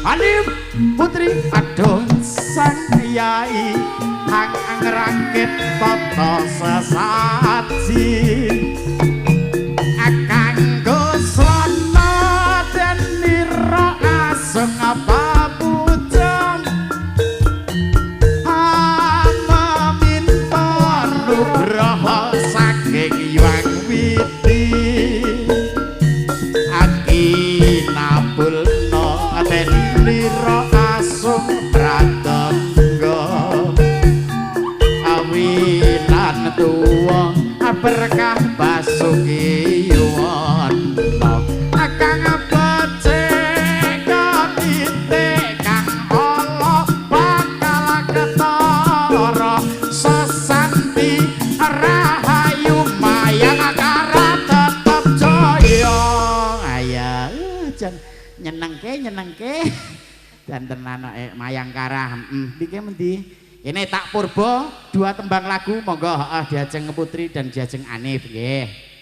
Hanif Putri aduh sang yai hang ngrangkit tata sesaji kanggo srana denira asung papuja meminta nugraha saking Hyang Widi akinabulna denira asung pradangga awinan tuwa berkah basuki yuwana kang becik katite kang ala bakal ketara sesanti rahayu mayangkara tetep jaya. Aya jan nyenengke nyenengke dan tenan mayangkara. Heeh, iki mendi ini tak purba dua tembang lagu monggo heeh Diajeng Putri dan Diajeng Anif nggih.